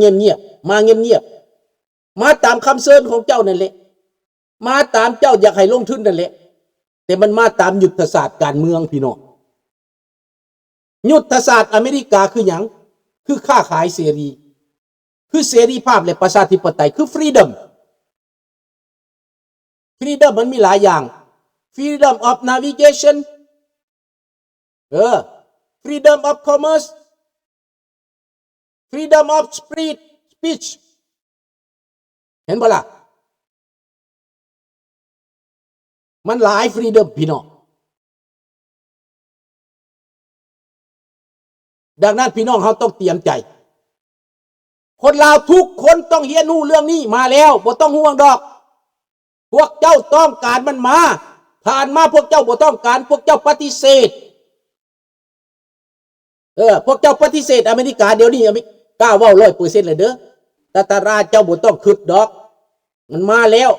ງຽບໆ ມາງຽບໆ ມາຕາມຄຳເຊີນຂອງເຈົ້ານັ້ນແຫຼະ ມາຕາມເຈົ້າຢາກໃຫ້ລົງທຶນນັ້ນແຫຼະ ແຕ່ມັນມາຕາມຍຸດທະສາດການເມືອງ ພີ່ນ້ອງ. ຍຸດທະສາດອາເມລິກາຄືຫຍັງ? ຄືຄ້າຂາຍເສລີ ຄືເສລີພາບ ແລະ ປະຊາທິປະໄຕ ຄື freedom. Freedom ມັນມີຫຼາຍຢ່າງ Freedom of navigation ເອີ Freedom of commerce, Freedom of speech, speech ເຫັນບໍ່ລະ? ມັນຫຼາຍ freedom ພີ່ນ້ອງ. ດັ່ງນັ້ນ ພີ່ນ້ອງເຮົາຕ້ອງຕຽມໃຈ. ຄົນລາວທຸກຄົນຕ້ອງຮຽນຮູ້ເລື່ອງນີ້ມາແລ້ວ ບໍ່ຕ້ອງຫ່ວງດອກ. ພວກເຈົ້າຕ້ອງການມັນມາ. ຜ່ານມາພວກເຈົ້າບໍ່ຕ້ອງການ, ພວກເຈົ້າປະຕິເສດ. ເອີ ພວກເຈົ້າປະຕິເສດອາເມລິກາ. ດຽວນີ້ອາເມລິກາເວົ້າຮ້ອຍເປີເຊັນແລ້ວເດີ. ຕາຕາລາເຈົ້າບໍ່ຕ້ອງຄິດດອກ. ມັນມາແລ້ວ.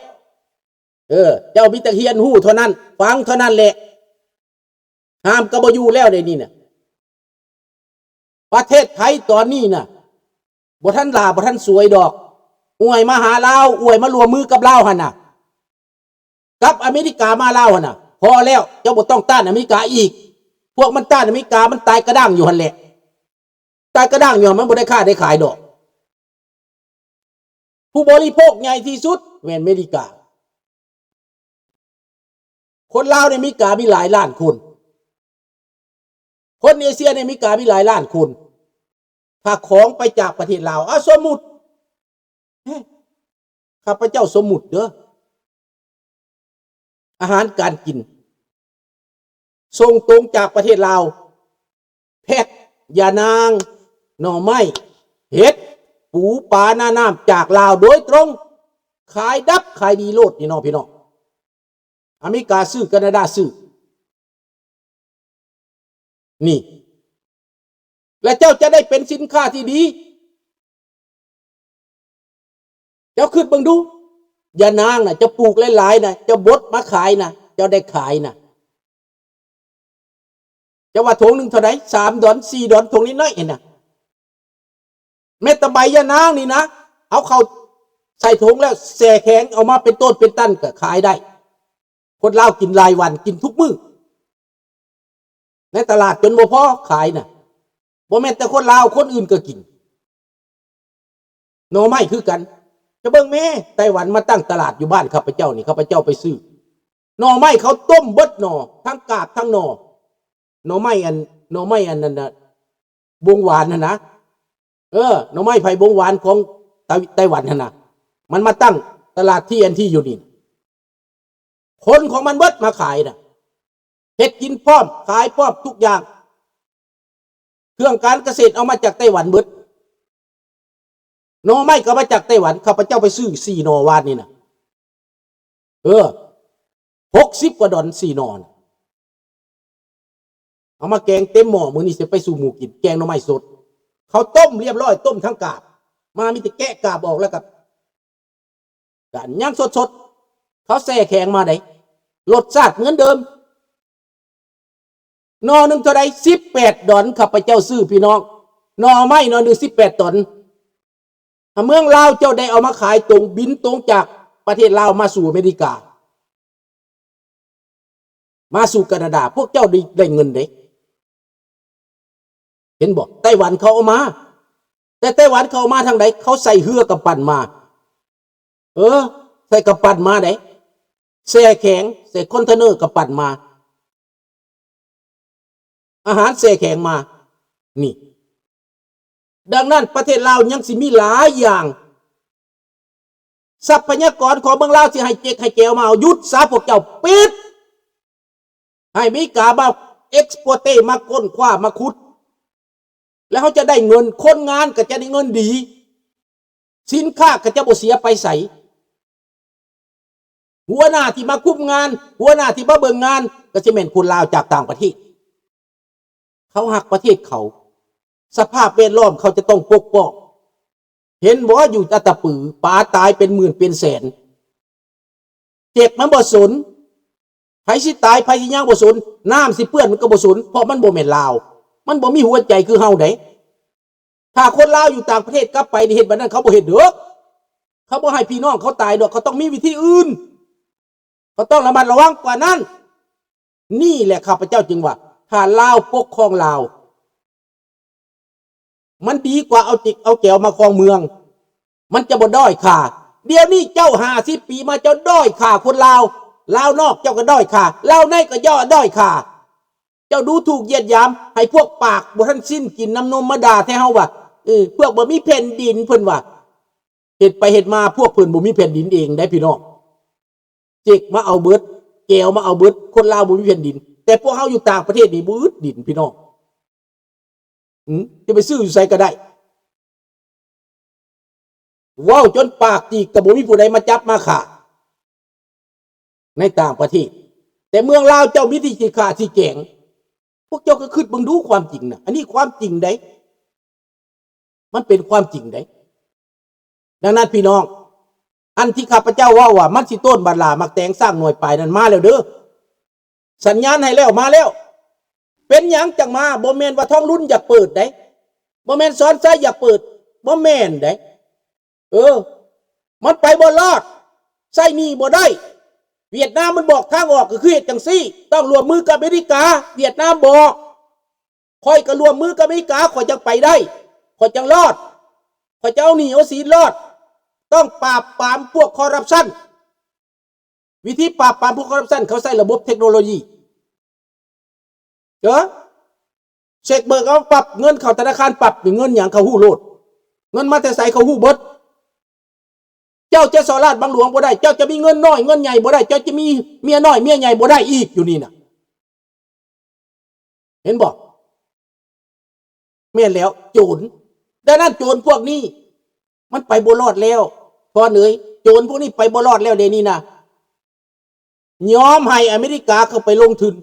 ເອີ ເຈົ້າມີແຕ່ຮຽນຮູ້ເທົ່ານັ້ນ, ຟັງເທົ່ານັ້ນແຫຼະ. ຫ້າມກໍບໍ່ຢູ່ແລ້ວ ດຽວນີ້ນະ. ປະເທດໄທຕອນນີ້ນະ ບໍ່ທັນຫຼ້າ ບໍ່ທັນສວຍດອກ. ອວຍມາຫາລາວ, ອວຍມາຮ່ວມມືກັບລາວຫັ້ນນະ, ກັບອາເມລິກາມາລາວຫັ້ນນະ. ພໍແລ້ວ, ເຈົ້າບໍ່ຕ້ອງຕ້ານອາເມລິກາອີກ. ພວກມັນຕ້ານອາເມລິກາ, ມັນຕາຍກະດ້າງຢູ່ຫັ້ນແຫຼະ. ຕາຍກະດ້າງຢູ່ຫັ້ນ, ມັນບໍ່ໄດ້ຄ້າໄດ້ຂາຍດອກ. ຜູ້ບໍລິໂພກໃຫຍ່ທີ່ສຸດແມ່ນອາເມລິກາ. ຄົນລາວໃນອາເມລິກາມີຫຼາຍລ້ານຄົນ. ຄົນເອເຊຍໃນອາເມລິກາມີຫຼາຍລ້ານຄົນ. ຖ້າຂອງໄປຈາກປະເທດລາວ, ເອົາ ສົມມຸດ, ເອີ ຂ້າພະເຈົ້າສົມມຸດເດີ, ອາຫານການກິນ ສົ່ງຕົງຈາກປະເທດລາວ, ແພັກ, ຢານາງ, ໜໍ່ໄມ້, ເຫັດ, ປູ, ປາ, ໜ້ານ້ຳ ຈາກລາວໂດຍຕົງ, ຂາຍດັບຂາຍດີໂລດນີ້ເນາະ ພີ່ນ້ອງ. ອາເມລິກາຊື້, ການາດາຊື້. ນີ້ ແລະ ເຈົ້າຈະໄດ້ເປັນສິນຄ້າທີ່ດີ. ເຈົ້າຄິດເບິ່ງດູ, ຢານາງນະ ເຈົ້າປູກຫຼາຍໆນະ, ເຈົ້າບົດມາຂາຍນະ, ເຈົ້າໄດ້ຂາຍນະ. ເຈົ້າວ່າຖົງໜຶ່ງເທົ່າໃດ? ສາມດອນ, ສີ່ດອນ, ຖົງນ້ອຍໆຫັ້ນນະ. ແມ້ແຕ່ໃບຢານາງນີ້ນະ, ເອົາເຂົ້າໃສ່ຖົງແລ້ວແຊ່ແຂງ ເອົາມາເປັນໂຕນເປັນຕັນກໍຂາຍໄດ້. ຄົນລາວກິນລາຍວັນ, ກິນທຸກມື້. ໃນຕະຫຼາດຈົນບໍ່ພໍຂາຍນະ. ບໍ່ແມ່ນແຕ່ຄົນລາວ, ຄົນອື່ນກໍກິນ. ໜໍ່ໄມ້ຄືກັນ. ຈະເບິ່ງແມ້, ໄຕ້ຫວັນມາຕັ້ງຕະຫຼາດຢູ່ບ້ານຂ້າພະເຈົ້ານີ້, ຂ້າພະເຈົ້າໄປຊື້. ໜໍ່ໄມ້ເຂົາຕົ້ມເບິດໜໍ່, ທັງກາບທັງໜໍ່. ໜໍ່ໄມ້ອັນ, ໜໍ່ໄມ້ອັນນັ້ນນະ, ບົງຫວານຫັ້ນນະ. ເອີ, ໜໍ່ໄມ້ໄຜ່ບົງຫວານຂອງໄຕ້, ໄຕ້ຫວັນຫັ້ນນະ. ມັນມາຕັ້ງຕະຫຼາດ ທີ ແອນ ທີ ຢູ່ນີ້. ຂົນຂອງມັນເບິດມາຂາຍນະ. ເຮັດກິນພ້ອມ, ຂາຍພ້ອມທຸກຢ່າງ. ເຄື່ອງການກະເສດເອົາມາຈາກໄຕ້ຫວັນເບິດ. ໜໍ່ໄມ້ກໍມາຈາກໄຕ້ຫວັນ, ຂ້າພະເຈົ້າໄປຊື້ສີ່ໜໍ່ວານນີ້ນະ. ເອີ, ຫົກສິບກວ່າດອນສີ່ໜໍ່ນະ. ເອົາມາແກງເຕັມໝໍ້, ມື້ນີ້ຊິໄປສູ່ໝູ່ກິນ, ແກງໜໍ່ໄມ້ສົດ. ເຂົາຕົ້ມລຽບຮ້ອຍ, ຕົ້ມທັງກາບ. ມາມີແຕ່ແກະກາບອອກ ແລ້ວກໍ ກະຍັງສົດໆ, ເຂົາແຊ່ແຂງມາໃດ໋, ລົດຊາດເໝືອນເດີມ. ໜໍ່ໜຶ່ງເທົ່າໃດ? ສິບແປດດອນ, ຂ້າພະເຈົ້າຊື້ພີ່ນ້ອງ, ໜໍ່ໄມ້ໜໍ່ໜຶ່ງສິບແປດດອນ. ອາ ເມືອງລາວເຈົ້າໄດ້ເອົາມາຂາຍຕົງ, ບິນຕົງຈາກປະເທດລາວມາສູ່ອາເມລິກາ, ມາສູ່ການາດາ, ພວກເຈົ້າໄດ້, ໄດ້ເງິນເດ້. ເຫັນບໍ່? ໄຕ້ຫວັນເຂົາເອົາມາ. ແຕ່ໄຕ້ຫວັນເຂົາເອົາມາທາງໃດ? ເຂົາໃສ່ເຮືອກຳປັ່ນມາ. ເອີ, ໃສ່ກຳປັ່ນມາເດ້. ແຊ່ແຂງ, ໃສ່ຄອນເທນເນີກຳປັ່ນມາ. ອາຫານແຊ່ແຂງມາ. ນີ້. ດັ່ງນັ້ນ ປະເທດລາວຍັງຊິມີຫຼາຍຢ່າງ. ຊັບພະຍາກອນຂອງເມືອງລາວຊິໃຫ້ເຈັກໃຫ້ແຈວມາເອົາ. ຢຸດຊະພວກເຈົ້າ, ປິດ. ໃຫ້ອາເມລິກາມາເອັກສະໂປເຕ ມາຄົ້ນຄວ້າ, ມາຂຸດ. ແລ້ວເຮົາຈະໄດ້ເງິນ, ຄົນງານກໍຈະໄດ້ເງິນດີ. ສິນຄ້າກໍຈະບໍ່ເສຍໄປໃສ. ຫົວໜ້າທີ່ມາຄຸມງານ, ຫົວໜ້າທີ່ມາເບິ່ງງານ ກໍຊິແມ່ນຄົນລາວຈາກຕ່າງປະເທດ. ເຂົາຮັກປະເທດເຂົາ, ສະພາບແວດລ້ອມເຂົາຈະຕ້ອງປົກປ້ອງ. ເຫັນບໍ່ ຢູ່ອັດຕະປື, ປາຕາຍເປັນໝື່ນເປັນແສນ. ເຈັບມັນບໍ່ສົນ, ໃຜຊິຕາຍ, ໃຜຊິຫຍັງບໍ່ສົນ, ນ້ຳຊິເປື້ອນມັນກໍບໍ່ສົນ, ເພາະມັນບໍ່ແມ່ນລາວ, ມັນບໍ່ມີຫົວໃຈຄືເຮົາໃດ. ຖ້າຄົນລາວຢູ່ຕ່າງປະເທດກັບໄປນີ້ ເຮັດແບບນັ້ນເຂົາບໍ່ເຮັດດອກ. ເຂົາບໍ່ໃຫ້ພີ່ນ້ອງເຂົາຕາຍດອກ. ເຂົາຕ້ອງມີວິທີອື່ນ. ເຂົາຕ້ອງລະມັດລະວັງກວ່ານັ້ນ. ນີ້ແຫຼະ ຂ້າພະເຈົ້າຈຶ່ງວ່າ ຖ້າລາວປົກຄອງລາວ ມັນດີກວ່າເອົາຈິກເອົາແກວມາຄອງເມືອງ. ມັນຈະບໍ່ດ້ອຍຄ່າ. ດຽວນີ້ເຈົ້າຫ້າສິບປີມາເຈົ້າດ້ອຍຄ່າຄົນລາວ. ລາວນອກເຈົ້າກໍດ້ອຍຄ່າ. ລາວໃນກໍຢ່າດ້ອຍຄ່າ. ເຈົ້າດູຖູກຢຽດຫຍາມໃຫ້ພວກປາກບໍ່ທັນສິ້ນກິນນ້ຳນົມມາດ່າແທ້ເຮົາວ່າ ເອີ ພວກບໍ່ມີແຜ່ນດິນ ເພິ່ນວ່າ. ເຮັດໄປເຮັດມາພວກເພິ່ນບໍ່ມີແຜ່ນດິນເອງໄດ໋ພີ່ນ້ອງ. ເຈັກມາເອົາເບິດ, ແກວມາເອົາເບິດ, ຄົນລາວບໍ່ມີແຜ່ນດິນ. ແຕ່ພວກເຮົາຢູ່ຕ່າງປະເທດນີ້ບໍ່ອຶດດິນພີ່ນ້ອງ. ຫືມ ຈະໄປຊື້ຢູ່ໃສກໍໄດ້. ເວົ້າຈົນປາກຈີກກໍບໍ່ມີຜູ້ໃດມາຈັບມາຂ້າໃນຕ່າງປະເທດ. ແຕ່ເມືອງລາວເຈົ້າມີແຕ່ຊິຂ້າຊິແກງ. ພວກເຈົ້າກໍຄິດເບິ່ງດູຄວາມຈິງນະ. ອັນນີ້ຄວາມຈິງໃດ໋. ມັນເປັນຄວາມຈິງເດ້. ດັ່ງນັ້ນພີ່ນ້ອງ ອັນທີ່ຂ້າພະເຈົ້າເວົ້າວ່າມັນຊິໂຕນບັດຫຼ້າໝາກແຕງຊ້າງໜ່ວຍປາຍນັ້ນມາແລ້ວເດີ. ສັນຍານໃຫ້ແລ້ວ ມາແລ້ວ. ເປັນຫຍັງຈັ່ງມາ? ບໍ່ແມ່ນວ່າທອງລຸນຢາກເປີດເດ້. ບໍ່ແມ່ນສອນໄຊຢາກເປີດ. ບໍ່ແມ່ນເດ້. ເອີ ມັນໄປບໍ່ລອດ. ໃຊ້ໜີ້ບໍ່ໄດ້. ຫວຽດນາມມັນບອກທາງອອກກໍຄືເຮັດຈັ່ງຊີ້. ຕ້ອງຮ່ວມມືກັບອາເມລິກາ. ຫວຽດນາມບອກ. ຂ້ອຍກໍຮ່ວມມືກັບອາເມລິກາ ຂ້ອຍຈັ່ງໄປໄດ້ ຂ້ອຍຈັ່ງລອດ ຂ້ອຍຈະເອົາໜີ້ເອົາສິນລອດ. ຕ້ອງປາບປາມພວກຄໍຣັບຊັນ. ວິທີປາບປາມພວກຄໍຣັບຊັນ ເຂົາໃຊ້ລະບົບເທັກໂນໂລຢີ. ເອີ ເຊັກເບີກເອົາປັບ ເງິນເຂົ້າທະນາຄານປັບ ເງິນຫຍັງເຂົາຮູ້ໂລດ. ເງິນມາແຕ່ໃສເຂົາຮູ້ເບິດ. ເຈົ້າຈະສໍ້ລາດບັງຫຼວງບໍ່ໄດ້. ເຈົ້າຈະມີເງິນນ້ອຍເງິນໃຫຍ່ບໍ່ໄດ້. ເຈົ້າຈະມີເມຍນ້ອຍເມຍໃຫຍ່ບໍ່ໄດ້ອີກ ຢູ່ນີ້ນະ. ເຫັນບໍ່? ແມ່ນແລ້ວ ໂຈນ. ດັ່ງນັ້ນໂຈນພວກນີ້ມັນໄປບໍ່ລອດແລ້ວ ພອນເອີຍ. ໂຈນພວກນີ້ໄປບໍ່ລອດແລ້ວເດນີ້ນະ. ຍອມໃຫ້ອາເມລິກາເຂົ້າໄປລົງທຶນ.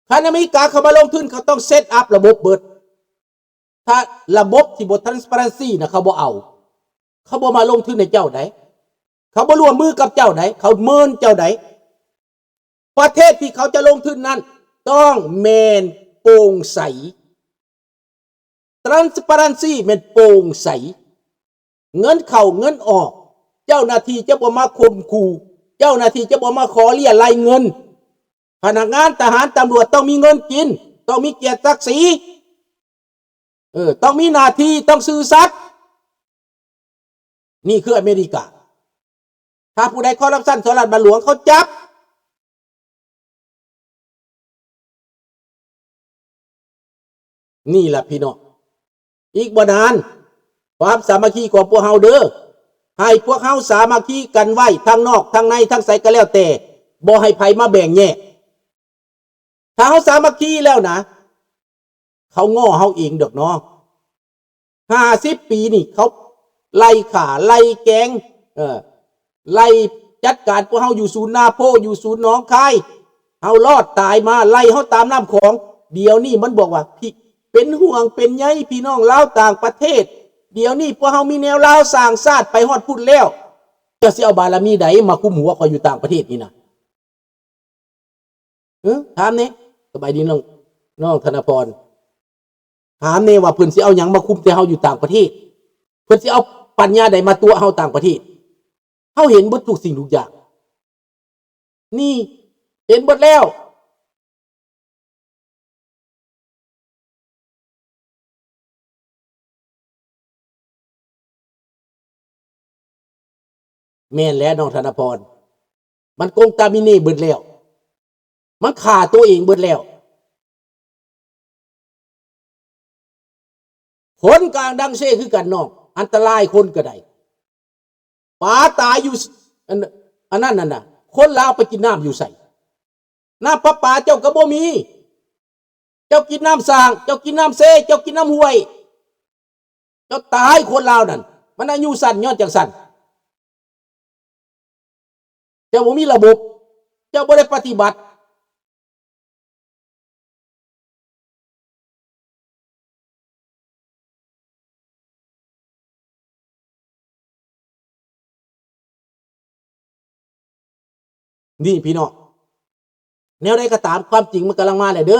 ຄັນອາເມລິກາເຂົ້າມາລົງທຶນ ເຂົາຕ້ອງເຊັດອັບລະບົບເບິດ. ຖ້າລະບົບທີ່ບໍ່ transparency ນະ ເຂົາບໍ່ເອົາ. ເຂົາບໍ່ມາລົງທຶນໃຫ້ເຈົ້າໃດ. ເຂົາບໍ່ຮ່ວມມືກັບເຈົ້າໃດ. ເຂົາເມີນເຈົ້າໃດ. ປະເທດທີ່ເຂົາຈະລົງທຶນນັ້ນ ຕ້ອງແມ່ນໂປ່ງໃສ. Transparency ແມ່ນໂປ່ງໃສ. ເງິນເຂົ້າເງິນອອກ. ເຈົ້າໜ້າທີ່ຈະບໍ່ມາຂົ່ມຂູ່. ເຈົ້າໜ້າທີ່ຈະບໍ່ມາຂໍເລຍໄລ່ເງິນ. ພະນັກງານທະຫານຕຳຫຼວດຕ້ອງມີເງິນກິນ. ຕ້ອງມີກຽດສັກສີ. ເອີ ຕ້ອງມີໜ້າທີ່ ຕ້ອງຊື່ສັດ. ນີ້ຄືອາເມລິກາ. ຖ້າຜູ້ໃດຄໍຣັບຊັນ ສໍ້ລາດບັງຫຼວງ ເຂົາຈັບ. ນີ້ລະພີ່ນ້ອງ ອີກບໍ່ນານ ຄວາມສາມັກຄີຂອງພວກເຮົາເດີ ໃຫ້ພວກເຮົາສາມັກຄີກັນໄວ້ ທັງນອກ ທັງໃນ ທັງໃສກໍແລ້ວແຕ່ ບໍ່ໃຫ້ໃຜມາແບ່ງແຍກ. ຖ້າເຮົາສາມັກຄີແລ້ວນະ ເຂົາງໍ້ເຮົາເອງດອກເນາະ. ຫ້າສິບປີນີ້ ເຂົາໄລ່ຂ້າ ໄລ່ແກງ ເອີ ໄລ່ຈັດການພວກເຮົາຢູ່ສູນນາໂພ ຢູ່ສູນໜອງຄາຍ. ເຮົາລອດຕາຍມາ ໄລ່ເຮົາຕາມນ້ຳຂອງ. ດຽວນີ້ມັນບອກວ່າ ເປັນຫ່ວງເປັນໃຍພີ່ນ້ອງລາວຕ່າງປະເທດ. ດຽວນີ້ພວກເຮົາມີແນວລາວສ້າງຊາດໄປຮອດພຸ້ນແລ້ວ. ເຈົ້າຊິເອົາບາລະມີໃດມາຄຸມຫົວຂ້ອຍຢູ່ຕ່າງປະເທດນີ້ນະ? ເອີ ຖາມແດ່. ສະບາຍດີນ້ອງ ນ້ອງທະນະພອນ. ຖາມແດ່ວ່າເພິ່ນຊິເອົາຫຍັງມາຄຸມແຕ່ເຮົາຢູ່ຕ່າງປະເທດ? ເພິ່ນຊິເອົາປັນຍາໃດມາຕົວະເຮົາຕ່າງປະເທດ? ເຮົາເຫັນເບິດທຸກສິ່ງທຸກຢ່າງ. ນີ້ ເຫັນເບິດແລ້ວ. ແມ່ນແຫຼະນ້ອງທະນະພອນ ມັນກົງຕາມິເນເບິດແລ້ວ ມັນຂ້າຕົວເອງເບິດແລ້ວ. ຄົນກາງດັງເຊຄືກັນນ້ອງ ອັນຕະລາຍຄົນກໍໄດ້ ປາຕາຍຢູ່ ອັນ ອັນນັ້ນນັ້ນນະ ຄົນລາວໄປກິນນ້ຳຢູ່ໃສ? ນ້ຳປະປາເຈົ້າກໍບໍ່ມີ ເຈົ້າກິນນ້ຳສ້າງ ເຈົ້າກິນນ້ຳເຊ ເຈົ້າກິນນ້ຳຫ້ວຍ ເຈົ້າຕາຍ ຄົນລາວນັ້ນ ມັນອາຍຸສັ້ນຍ້ອນຈັ່ງຊັ້ນ ເຈົ້າບໍ່ມີລະບົບ ເຈົ້າບໍ່ໄດ້ປະຕິບັດ. ນີ້ພີ່ນ້ອງ ແນວໃດກໍຕາມ ຄວາມຈິງມັນກຳລັງມາແລ້ວເດີ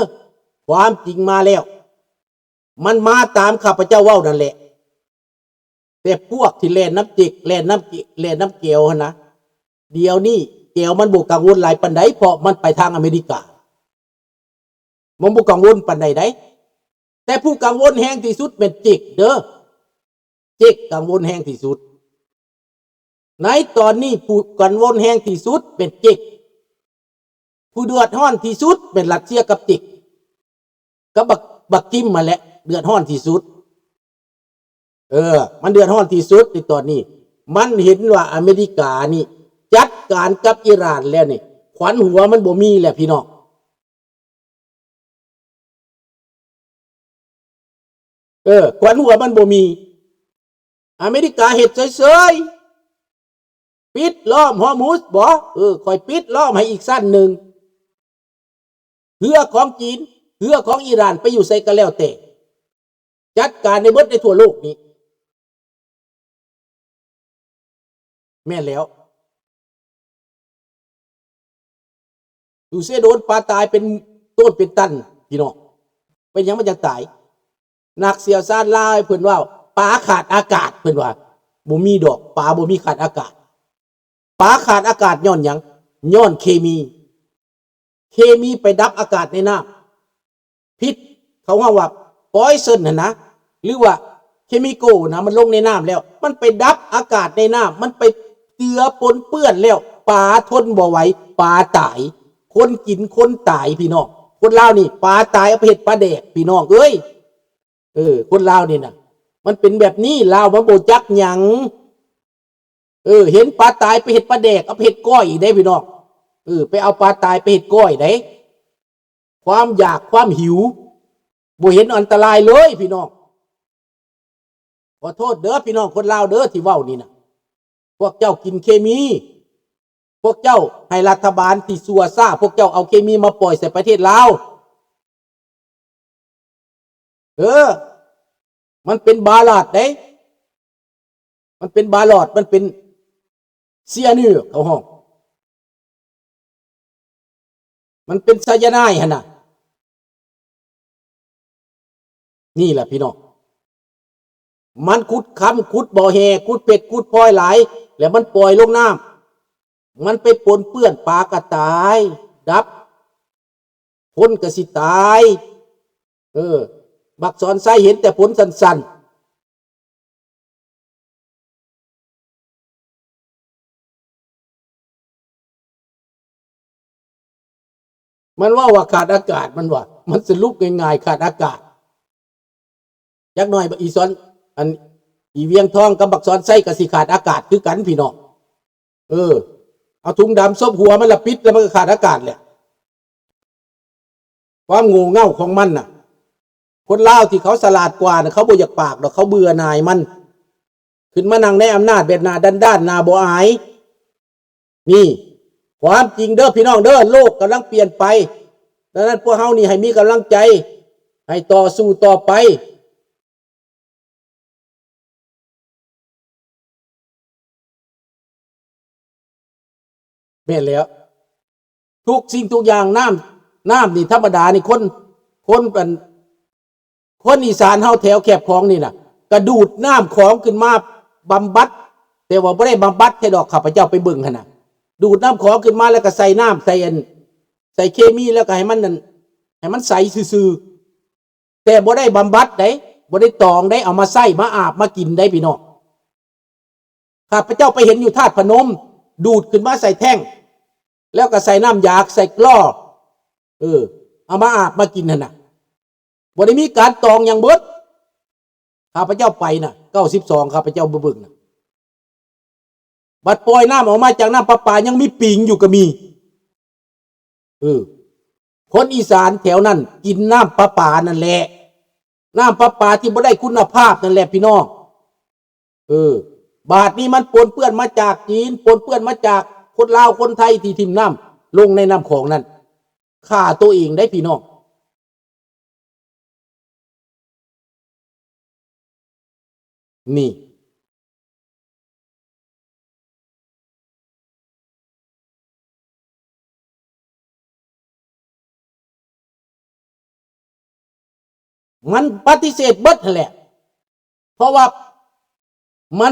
ຄວາມຈິງມາແລ້ວ. ມັນມາຕາມຂ້າພະເຈົ້າເວົ້ານັ້ນແຫຼະ. ແຕ່ພວກທີ່ແລ່ນນຳເຈັກ ແລ່ນນຳເກ- ແລ່ນນຳແກວຫັ້ນນະ ດຽວນີ້ແກວມັນບໍ່ກັງວົນຫຼາຍປານໃດ ເພາະມັນໄປທາງອາເມລິກາ. ມັນບໍ່ກັງວົນປານໃດໃດ໋ ແຕ່ຜູ້ກັງວົນແຮງທີ່ສຸດແມ່ນເຈັກເດີ້. ເຈັກກັງວົນແຮງທີ່ສຸດ. ໃນຕອນນີ້ຜູ້ກັງວົນແຮງທີ່ສຸດແມ່ນເຈັກ. ຜູ້ເດືອດຮ້ອນທີ່ສຸດແມ່ນຣັດເຊຍກັບເຈັກ ກັບບັກ- ບັກກິມຫັ້ນແຫຼະ ເດືອດຮ້ອນທີ່ສຸດ. ເອີ ມັນເດືອດຮ້ອນທີ່ສຸດໃນຕອນນີ້. ມັນເຫັນວ່າອາເມລິການີ້ຈັດການກັບອີຣານແລ້ວນີ້ ຂວັນຫົວມັນບໍ່ມີແລ້ວພີ່ນ້ອງ. ເອີ ຂວັນຫົວມັນບໍ່ມີ. ອາເມລິກາເຮັດເສີຍໆ ປິດລ້ອມຮອຣ໌ມຸດບໍ? ເອີ ຂ້ອຍປິດລ້ອມໃຫ້ອີກຊັ້ນໜຶ່ງ. ເຮືອຂອງຈີນ ເຮືອຂອງອີຣານໄປຢູ່ໃສກໍແລ້ວແຕ່ ຈັດການໃຫ້ເບິດໃນທົ່ວໂລກນີ້. ແມ່ນແລ້ວ. ຢູ່ເຊໂດນປາຕາຍເປັນໂຕນເປັນຕັນພີ່ນ້ອງ. ເປັນຫຍັງມັນຈັ່ງຕາຍ? ນັກຊ່ຽວຊານລາວເພິ່ນເວົ້າ ປາຂາດອາກາດ ເພິ່ນວ່າ ບໍ່ມີດອກ ປາບໍ່ມີຂາດອາກາດ. ປາຂາດອາກາດຍ້ອນຫຍັງ? ຍ້ອນເຄມີ. ເຄມີໄປດັບອາກາດໃນນ້ຳ. ພິດ ເຂົາເວົ້າວ່າ poison ຫັ້ນນະ ຫຼືວ່າ chemical ນະ ມັນລົງໃນນ້ຳແລ້ວ ມັນໄປດັບອາກາດໃນນ້ຳ ມັນໄປເຈືອປົນເປື້ອນແລ້ວ ປາທົນບໍ່ໄຫວ ປາຕາຍ ຄົນກິນຄົນຕາຍພີ່ນ້ອງ. ຄົນລາວນີ້ປາຕາຍເອົາໄປເຮັດປາແດກພີ່ນ້ອງເອີຍ. ເອີ ຄົນລາວນີ້ນະ ມັນເປັນແບບນີ້ ລາວມັນບໍ່ຈັກຫຍັງ. ເອີ ເຫັນປາຕາຍໄປເຮັດປາແດກ ເອົາໄປເຮັດກ້ອຍອີກເດ້ພີ່ນ້ອງ. ເອີ ໄປເອົາປາຕາຍໄປເຮັດກ້ອຍເດ້. ຄວາມຢາກຄວາມຫິວ ບໍ່ເຫັນອັນຕະລາຍເລີຍພີ່ນ້ອງ. ຂໍໂທດເດີພີ່ນ້ອງຄົນລາວເດີທີ່ເວົ້ານີ້ນະ. ພວກເຈົ້າກິນເຄມີ. ພວກເຈົ້າໃຫ້ລັດຖະບານທີ່ຊົ່ວຊ້າ ພວກເຈົ້າເອົາເຄມີມາປ່ອຍໃສ່ປະເທດລາວ. ເອີ ມັນເປັນບາຫຼາດເດ້. ມັນເປັນບາຫຼອດ ມັນເປັນ cyanide ເຂົາຮ້ອງ. ມັນເປັນໄຊຢາໄນຫັ້ນນະ. ນີ້ລະພີ່ນ້ອງ ມັນຂຸດຄຳ ຂຸດບໍ່ແຮ່ ຂຸດເພັດ ຂຸດພອຍຫຼາຍ ແລ້ວມັນປ່ອຍລົງນ້ຳ. ມັນໄປປົນເປື້ອນ ປາກະຕາຍ ດັບ ຄົນກະຊິຕາຍ. ເອີ ບັກສອນໄຊເຫັນແຕ່ຜົນສັ້ນໆ. ມັນເວົ້າວ່າຂາດອາກາດ ມັນວ່າ ມັນສະຫຼຸບງ່າຍໆ ຂາດອາກາດ. ຈັກໜ້ອຍບັກອີສອນ ອັນ ອີວຽງທອງກັບບັກສອນໄຊກໍຊິຂາດອາກາດຄືກັນພີ່ນ້ອງ. ເອີ ເອົາຖົງດຳສົບຫົວມັນລະປິດ ແລ້ວມັນກໍຂາດອາກາດແຫຼະ. ຄວາມໂງ່ເຫງົ້າຂອງມັນນະ ຄົນລາວທີ່ເຂົາສະຫຼາດກວ່ານະ ເຂົາບໍ່ຢາກປາກດອກ ເຂົາເບື່ອໜ່າຍມັນ. ຂຶ້ນມານັ່ງໃນອຳນາດແບບໜ້າດ້ານໆ ໜ້າບໍ່ອາຍ. ນີ້ຄວາມຈິງເດີພີ່ນ້ອງເດີ ໂລກກຳລັງປ່ຽນໄປ. ດັ່ງນັ້ນພວກເຮົານີ້ໃຫ້ມີກຳລັງໃຈ ໃຫ້ຕໍ່ສູ້ຕໍ່ໄປ. ແມ່ນແລ້ວ ທຸກສິ່ງທຸກຢ່າງ ນ້ຳ ນ້ຳນີ້ທຳມະດານີ້ ຄົນ ຄົນ ອັນ ຄົນອີສານເຮົາແຖວແຄບຂອງນີ້ນະ ກະດູດນ້ຳຂອງຂຶ້ນມາບຳບັດ ແຕ່ວ່າບໍ່ໄດ້ບຳບັດແທ້ດອກ ຂ້າພະເຈົ້າໄປເບິ່ງຫັ້ນນະ ດູດນ້ຳຂອງຂຶ້ນມາແລ້ວກະໃສ່ນ້ຳ ໃສ່ອັນ ໃສ່ເຄມີ ແລ້ວກະໃຫ້ມັນນັ້ນ ໃຫ້ມັນໃສຊື່ໆ. ແຕ່ບໍ່ໄດ້ບຳບັດໃດ ບໍ່ໄດ້ຕອງໃດ ເອົາມາໃຊ້ ມາອາບ ມາກິນໃດພີ່ນ້ອງ. ຂ້າພະເຈົ້າໄປເຫັນຢູ່ທາດພະນົມ ດູດຂຶ້ນມາໃສ່ແທ້ງ ແລ້ວກໍໃສ່ນ້ຳຢາ ໃສ່ກລໍ ເອີ ເອົາມາອາບ ມາກິນຫັ້ນນະ ບໍ່ໄດ້ມີການຕອງຫຍັງເບິດ. ຂ້າພະເຈົ້າໄປນະ ເກົ້າສິບສອງ ຂ້າພະເຈົ້າໄປເບິ່ງນະ ບັດປ່ອຍນ້ຳອອກມາຈາກນ້ຳປະປາ ຍັງມີປີງຢູ່ກໍມີ. ເອີ ຄົນອີສານແຖວນັ້ນກິນນ້ຳປະປານັ້ນແຫຼະ ນ້ຳປະປາທີ່ບໍ່ໄດ້ຄຸນນະພາບນັ້ນແຫຼະພີ່ນ້ອງ. ເອີ ບາດນີ້ມັນປົນເປື້ອນມາຈາກຈີນ ປົນເປື້ອນມາຈາກຄົນລາວຄົນໄທທີ່ຖິ້ມນ້ຳລົງໃນນ້ຳຂອງນັ້ນ ຂ້າໂຕເອງໄດ໋ພີ່ນ້ອງ. ນີ້ ມັນປະຕິເສດເບິດຫັ້ນແຫຼະ ເພາະວ່າມັນ